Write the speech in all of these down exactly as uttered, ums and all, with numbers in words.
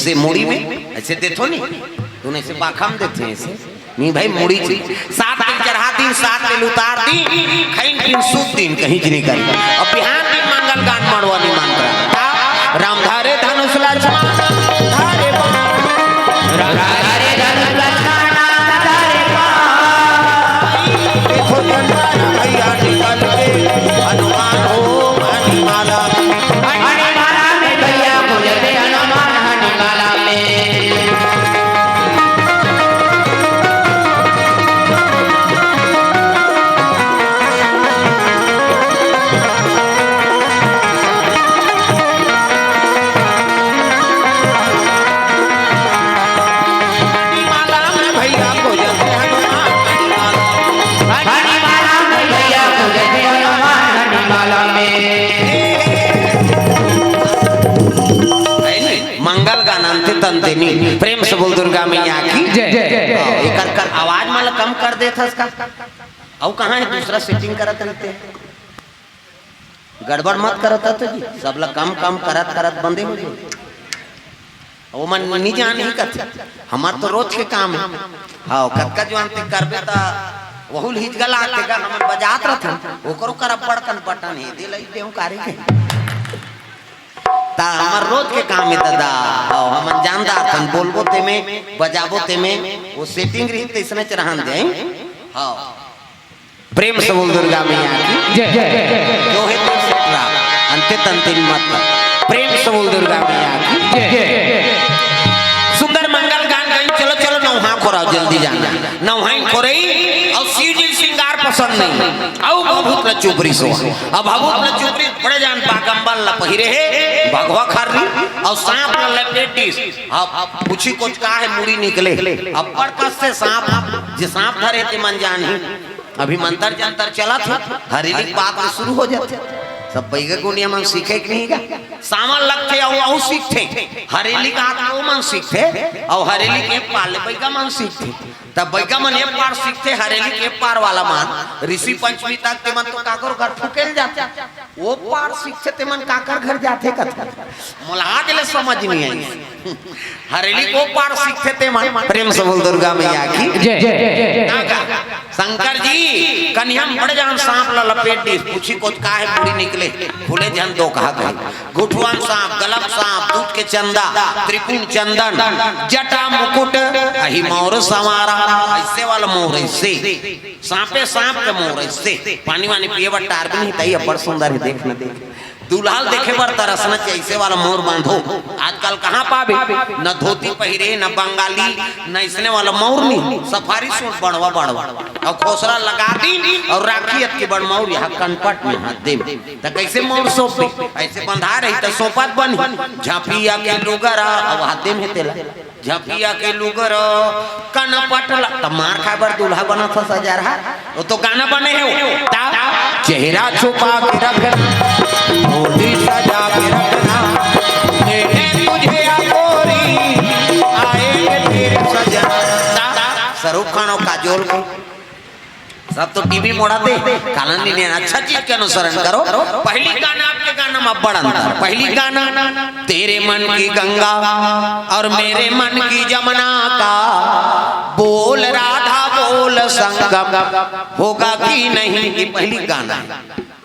से मुड़ी में ऐसे देथो नहीं, तूने ऐसे बाखा में देथे ऐसे। नहीं भाई, मुड़ी जी। सात दिन चढ़ा दिन, सात दिन उतार दिन, खैन पिन सूत दिन, कहीं जी नहीं करी। अब बिहान दिन मंगल गान मड़वा नहीं मानता। राम धारे धनुष लक्ष्मण धारे बाण। राम धारे धनुष लक्ष्मण धारे बाण। देखो जंडारा भैया निकल के, हनुमान हो मणिमाला। हनुमाला में भैया पूजते हनुमान हनुमाला में। मणिमाला में भैया पूजते हनुमान मणिमाला। हनुमाला में भैया पूजते हनुमान हनुमाला में। है नहीं? मंगल गान अंते तंते नहीं। प्रेम से बोल दुर्गा मैया की जय। हाँ, एकर कर आवाज मन ल कम कर देथस का? अउ कहाँ है दूसरा सेटिंग करत रहते हैं? गड़बड़ मत करत तो जी, सब ला कम कम करत करत बंदे हो जाए। वो मन नहीं जान ही करते, हमार तो रोज के काम है। हाँ, कतका जुआन ते करबे त वहू ल हिचगला आते का, हमन बजात रहथन, ओकरो कर बड़कन बटन है, दे लई देहूं कारे के। ता हमार रोज के काम है दादा। हाँ, हमन जानदार थन, बोलबो ते में, बजाबो ते में, वो सेटिंग रही तैसने च रहन दे। हाँ। प्रेम से बोल दुर्गा मैया की जय। जो है तो सेट रहा, अंते तंते मत कर। प्रेम से बोल दुर्गा मैया की जय। सुंदर मंगल गान गाइन, चलो, चलो, नौहा खोराओ, जल्दी जाना। नौहाइन खोरई, अउ शिव जी ल सिंगार पसंद नहीं। अउ भभूत ल चुपरी सो। अब भभूत ल चुपरी बड़े जान बागम्बल ल पहिरे हे, भगवा खर्री, अउ सांप ल लपेट दिस। अब पूछी कुछ का है, मुड़ी निकले। अब बड़ कस से सांप, जे सांप धरे ते मन जान ही। अभी मंतर जंतर चलत हे, हरेली के बाद में शुरू हो जाथे। सब बैगा गुनिया मन सीखे के नहीं गा। सावन लगथे अउ, अउ सीखथे। हरेली के आत ओ मन सीखथे, अउ हरेली के पार ले बैगा मन सीखथे। तब बैगा मन ए पार सीखथे, हरेली के पार वाला मन ऋषि पंचमी तक ते मन तो काकर घर फुकेल जाथे। ओ पार सीखथे ते मन काकर घर जाथे कथे। मोला आज ले समझ नहीं आई। हरेली को पार सीखथे ते मन। प्रेम से बोल दुर्गा मैया की जय। ना का? शंकर जी, कनिहा म बड़े जान सांप ल लपेट दिस, पूछी कोच का है, पूरी निकले, फूले झन दो कहा कहे। घुटुआन सांप, गलप सांप, दूध के चंदा, त्रिपुण चंदन, जटा मुकुट, अही मौर संवारा, ऐसे वाला मौर ऐसे, सांपे सांप के मौर ऐसे, पानी वानी पिए बर टार भी नहीं, तई अब्बड़ सुंदर है, देख न देख। दूल्हा ल देखे बर तरसना चाहिए, ऐसे वाला मौर बांधो। आजकल कहाँ पाबे, न धोती पहिरे, न बंगाली, न इसने वाला मौर नहीं, सफारी सूट बड़वा बड़वा, अउ खोसरा लगा दी, अउ राखी अतकी बड़ मौर यहाँ कनपट में हाथ दे। त कैसे मौर सौंप दे? ऐसे बंधा रही त सौंपत बनी। झांपिया के लुगरा, अउ हाथ दे में तेला। झपिया के लुगर कनपट ला, त मार खाए बर दूल्हा बनत ह सजरहा। वो तो गाना बने है वो। ता चेहरा छुपा के रखना, होली सजा के रखना, मैंने तुझे या गोरी, आएंगे तेरे सजना। ता शाहरुख खान और काजोल को सब तो टीवी मोड़ा दे, काला नहीं लेना, अच्छा चीज के अनुसरण करो। पहली गाना आपके गाना में बड़ अंतर। पहली गाना तेरे मन की गंगा और मेरे मन की जमुना का बोल राधा बोल संगम होगा कि नहीं, ये पहली गाना है।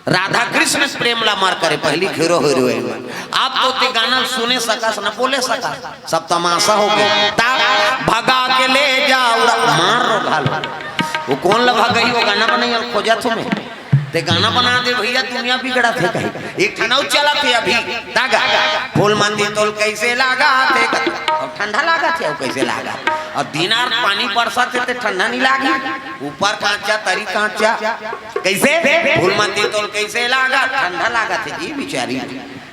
राधा कृष्ण प्रेम ला मार करे पहली हीरो हीरोइन। आप तो ते गाना सुने सकस न बोले सकस। सब तमाशा हो गया। ता भगा के ले जाओ रा-, मार रो घालो। वो कौन ला भगई, वो गाना बनाई और खोजत हो मैं। ते गाना बना दे भैया, दुनिया बिगड़ा थे कहीं। एक ठनौ चला थे अभी, तागा। फूल मंदी तोल कैसे लागा थे? और ठंडा लागा थे, और कैसे लागा? और दिन आर पानी बरसा थे, ते ठंडा नहीं लागी। ऊपर कांचा, तरी कांचा। कैसे? फूल मंदी तोल कैसे लागा? ठंडा लागा थे जी बिचारी।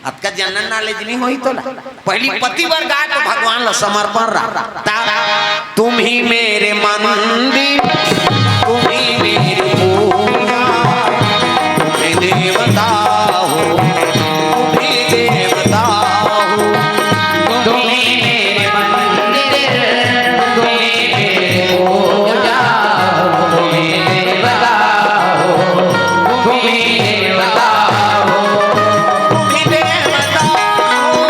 अतका जनरल नॉलेज नहीं होई तोला। पहली पति बर गाय तो भगवान ला समर्पण रहा। ता, तुम ही मेरे मंदिर, तुम ही मेरी पूजा, तुम ही देवता हो, तुम ही देवता हो, तुम ही मेरे मंदिर, तुम ही मेरे पूजा, तुम ही देवता हो, तुम ही देवता हो। तुम ही देवता हो,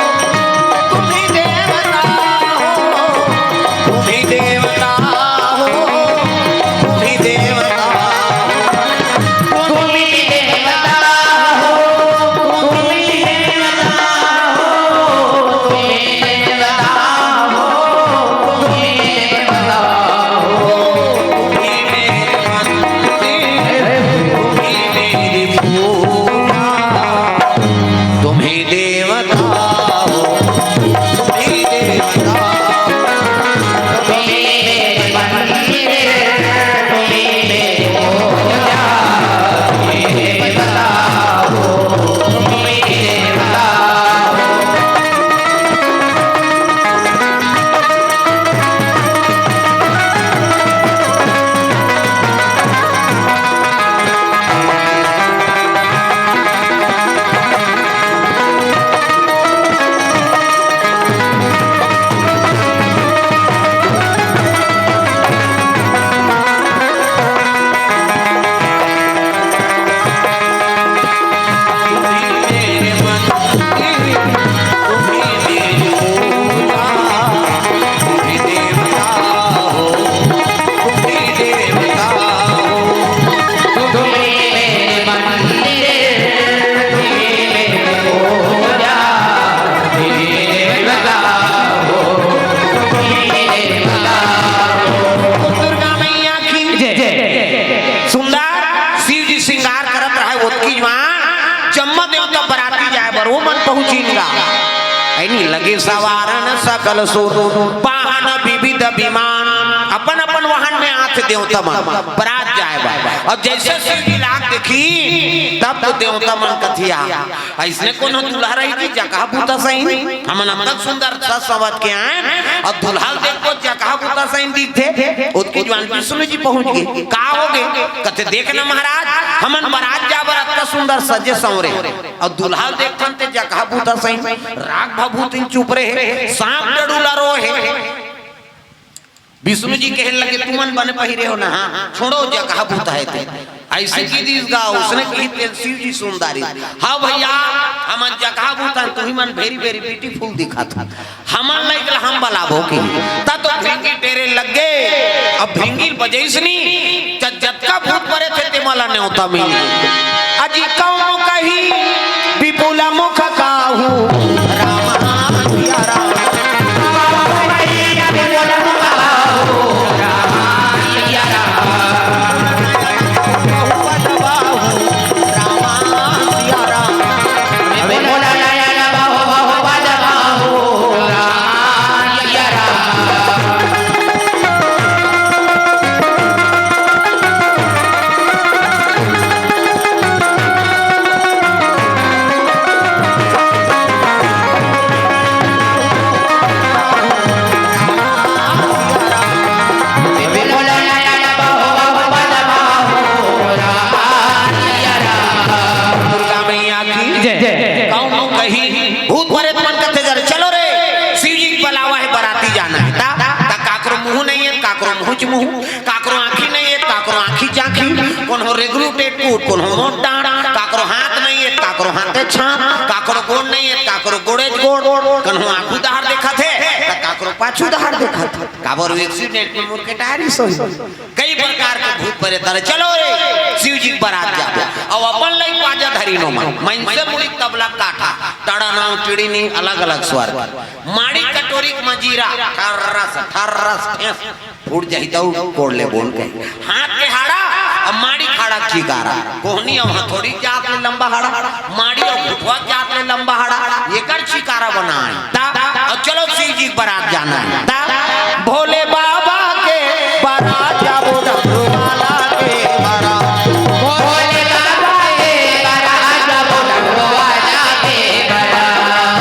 तुम ही देवता हो, जम्मा देवता बराती जाए बर ओमन पहुंचिन गा। ऐनी लगे सवारन सकल सुर, वाहन विविध विमान, अपन अपन वाहन में आथे देवता मन बरात जाए बर। अउ जइसे शिव जी ला देखिन, तब तो देवता मन कथिन, अइसने कोनो दूल्हा रही जी, जगह बूता सही, हमन अतक सुंदर सज संवर के आएन, अउ दूल्हा ल देखबो जगह बूता सही दिखथे। ओतके जुवार विष्णु जी पहुंच गे, का होगे? कथे, देख ना महाराज, हमन बरात जाए बर अतका सुंदर सजे संवरे, अउ दूल्हा ल देखथन ते जगह बूता सही, राख भभूतिन चुपरे हे, सांप डड़ूला रोए हे। विष्णु जी कहे लगे, तुमन बने पहिरे हो ना, हाँ, छोड़ो जगह बूता हे ते। अइसे कहि दिस गा, ओइसने कहिस तेन शिव जी सुन डारिस। हाँ भइया, हमन जगह बूता हन, तुही मन very very beautiful दिखत हो। हमन लइक ला हम बलाबो कि। त तो भृंगी डेरे लगे। अब भृंगी बजइस नी, त जतका भूत परेत हे ते मन ला नेवता मिल। अजी कौन कही विपुल मुख काहू, राम सिया राम। दुर्गा मैया की जय। कौनो कही भूत परेत मन कथे जर, चलो रे, शिव जी के बलावा हे, बराती जाना हे। त, त काकरो मुंह नहीं हे, काकरो मुंह च मुंह, काकरो आंखी नहीं हे, काकरो आंखी च आंखी, कोनो रेगरू टेटकूट, कोनो मोट डांड, काकरो हाथ नहीं हे, काकरो हाथे छाप, काकरो गोड़ नहीं हे, काकरो गोड़े च गोड़, कोनो आगू डहर देखत हे, त काकरो पाछू डहर देखत हे। काबर accident में मुड़ के डारिस होही। कई प्रकार के भूत परेत हे। चलो रे, शिव जी के बरात जाबो। अउ अपन लइक बाजा धरिन ओमन। मइनसे मुड़ी तबला काठा, टड़ा नाव टिड़ी नी, अलग अलग स्वर। माड़ी कटोरी के मजीरा, ठर्रस, ठर्रस, ठेस, फूट जाही तउ कोड़ लेबो कहि। हाथ के हाड़ा, अउ माड़ी के हाड़ा चिकारा। कोहनी अउ हथौड़ी के आत ले लंबा हाड़ा, माड़ी अउ घुटवा के आत ले लंबा हाड़ा, एकर चिकारा बनाए। त, अउ चलो शिव जी के बरात जाना हे। त, भोले बाबा के बरात जाबो डमरू वाला के बरात। भोले बाबा के बरात जाबो डमरू वाला के बरात।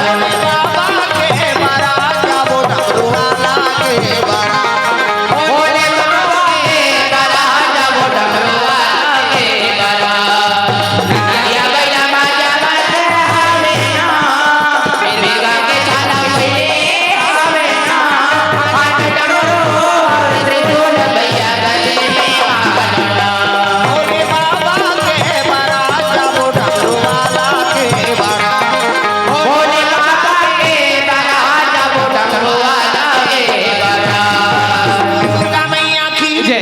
भोले बाबा के बरात जाबो डमरू वाला के बरात। भोले बाबा के बरात जाबो डमरू वाला के बरात। दुर्गा मैया की जय।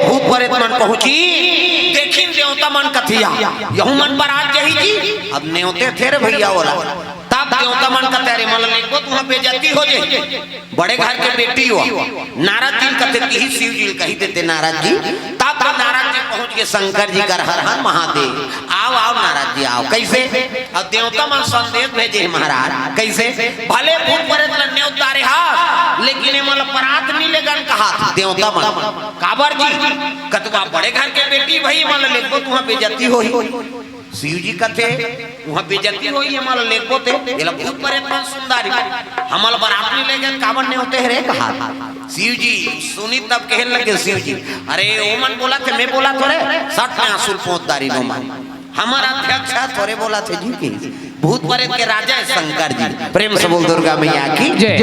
भूत परेत मन पहुंचिन, देखिन देवता मन कथिन, यहू मन बरात जाही जी। अब नेवते थे रे भइया ओला। तब देवता मन कथे, अरे, एमन ल लेगबो त उहां बेइज्जती हो जाही। बड़े घर के बेटी हो, नारद जी ल कथे, तिही शिव जी ल कहि देते, नारद जी। तब तो नारद जी पहुंच गे शंकर जी कर, हर हर महादेव। आव, आव नारद जी, आव। कइसे? अब देवता मन संदेश भेजे हे महाराज। कइसे? भले भूत परेत ल नेवत डारे हस, लेकिन एमन ल बरात नी लेगन कहत देवता मन। काबर जी? कतका बड़े घर के बेटी भई, एमन ल लेगबो त उहां बेइज्जती होही। शिव जी कथे, उहां बेइज्जती होही, एमन ल लेगबो ते, एला भूत परेत मन सुन डारही। हमन ल बरात नी लेगे, काबर नेवते हस रे कहा। शिव जी सुनिस तब कहे लगे शिव जी, अरे ओमन बोलथे, मैं बोलथों रे, सट में आंसू ल पोंछ डारिन ओमन। हमर अध्यक्ष हे, तोरे बोलथे जी के। भूत परेत के राजा हे शंकर जी। प्रेम से बोल दुर्गा मैया की जय।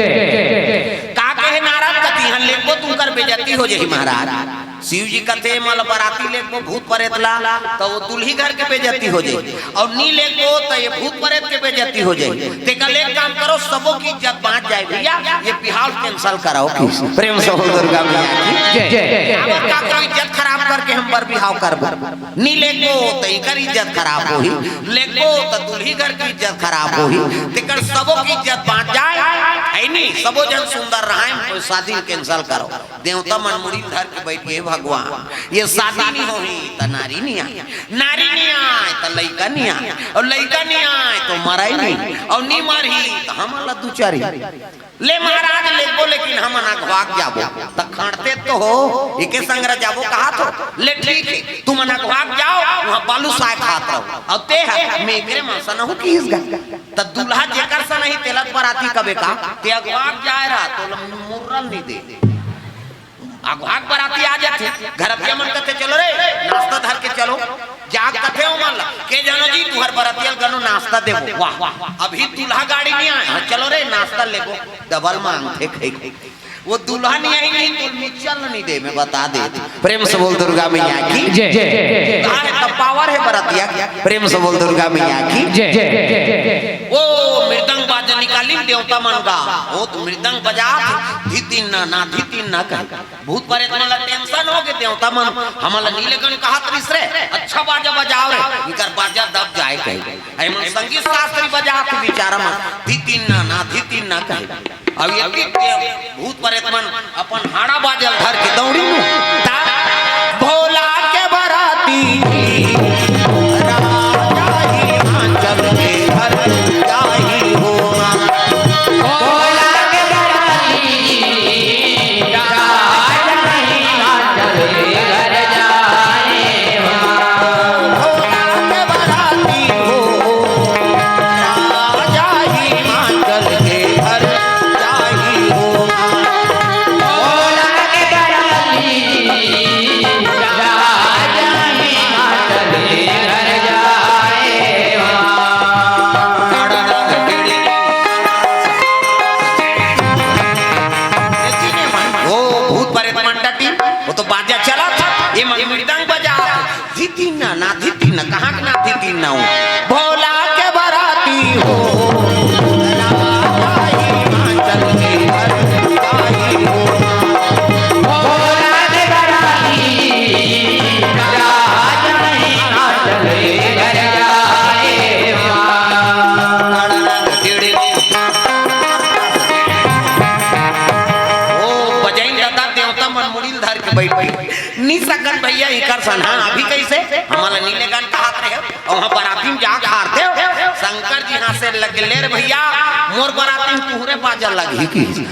का कहे नारद कथे, इहां लेगबो त उंकर बेइज्जती हो जाही महाराज। शिव जी कथे, एमन ल बराती लेगबो भूत परेत ला, त ओ दुल्ही घर के बेइज्जती हो जाही, अउ नी लेगबो त ए भूत परेत के बेइज्जती हो जाही। तेकर ले एक काम करो, सबो के इज्जत बांट जाए भइया, ए बिहाव cancel कराओ। प्रेम से बोल दुर्गा मैया की जय। अब काकरो इज्जत खराब करके हम बर बिहाव करबो? नी लेगबो त एकर इज्जत खराब होही, लेगबो त दुल्ही घर के इज्जत खराब होही। तेकर सबो के इज्जत बांट जाए, नहीं, सबो झन सुंदर रहय, शादी ल cancel करो। देवता मन मुड़ी ल धर के बइठे, "हे भगवान, ये शादी नहीं होही त नारी नहीं आय, नारी नहीं आय त लइका नहीं आय, अउ लइका नहीं आय त मरय नहीं, अउ नहीं मरही त हमन ला दुचारी।" "ले महाराज, लेगबो, लेकिन हमन अघवाक जाबो।" "त खंड़ते तो हो, एके संग रह जाबो," कहत हो। "ले ठीक हे, तुमन अघवाक जाओ, उहाँ बालूसाय खात रहो, अउ ते ह मेकरे मन सन हूँ किहिस गा।" त दूल्हा जेकर सन ही तेला त बराती कबे का, ते अघवाक जाय रहा, तोला मुर्रा ल नहीं दे। अघवाक बराती आ जाथे, घरतिया मन कथे, "चलो रे, नाश्ता धर के चलो।" जाग कथे ओमन ला, "के जानो जी, तुहर बरतिया ल गनो नाश्ता देबो।" "वाह, अभी दूल्हा गाड़ी नहीं आय, हाँ, चलो रे, नाश्ता लेबो।" डबल मांगथे खाई। वो दूल्हा नहीं आही नहीं, तो मिक्सचर ल नहीं दे, मैं बता देत। प्रेम से बोल दुर्गा मैया की जय। जय। कहाँ है तब पावर है बरतिया? प्रेम से बोल दुर्गा मैया की जय। वो मृदंग बाजा निकालिन देवता मन गा, वो तो मृदंग बजात, धितिन ना, ना धितिन ना कहे। भूत प्रेत मन ला tension हो गे, देवता मन हमन ला नी लेगन कहत रिहिस रे, अच्छा बाजा बजाव रे, इकर बाजा दब जाय कहे। अरे मन संगीत शास्त्री बजात बिचारा मन, धितिन ना, ना धितिन ना कहे। अब ये भूत प्रेत मन अपन हाड़ा बाजा ल धर के दौड़ी नू। ता भोला के बराती राजा हिमाचल के घर जाही हो। भोला के बराती राजा हिमाचल के घर जाही हो। भोला के बराती हो, राजा हिमाचल के घर जाही हो। भोला के बराती, राजा हिमाचल के घर जाए हो। ओ भूत प्रेत मन डटी, वो तो बाजा चलत, ये मन मृदंग बजा। धितिन ना, ना धितिन ना, कहाँ के ना धितिन ना हो? भोला के बराती हो, राजा हिमाचल के घर जाही हो। भोला के बराती, राजा हिमाचल के घर जाए हो। ओ बजाइन दादा, देवता मन मुड़ी ल धर के बइठ गे। नी सकन भैया, इकर सन, हाँ, अभी कइसे? हमन ला नी लेगन कहत रहे हो, अउ वहाँ बराती म जाके हारते हो। शंकर जी हाँसे लगे, "ले रे भैया, मोर बराती म तुहरे बाजा लगही कि?"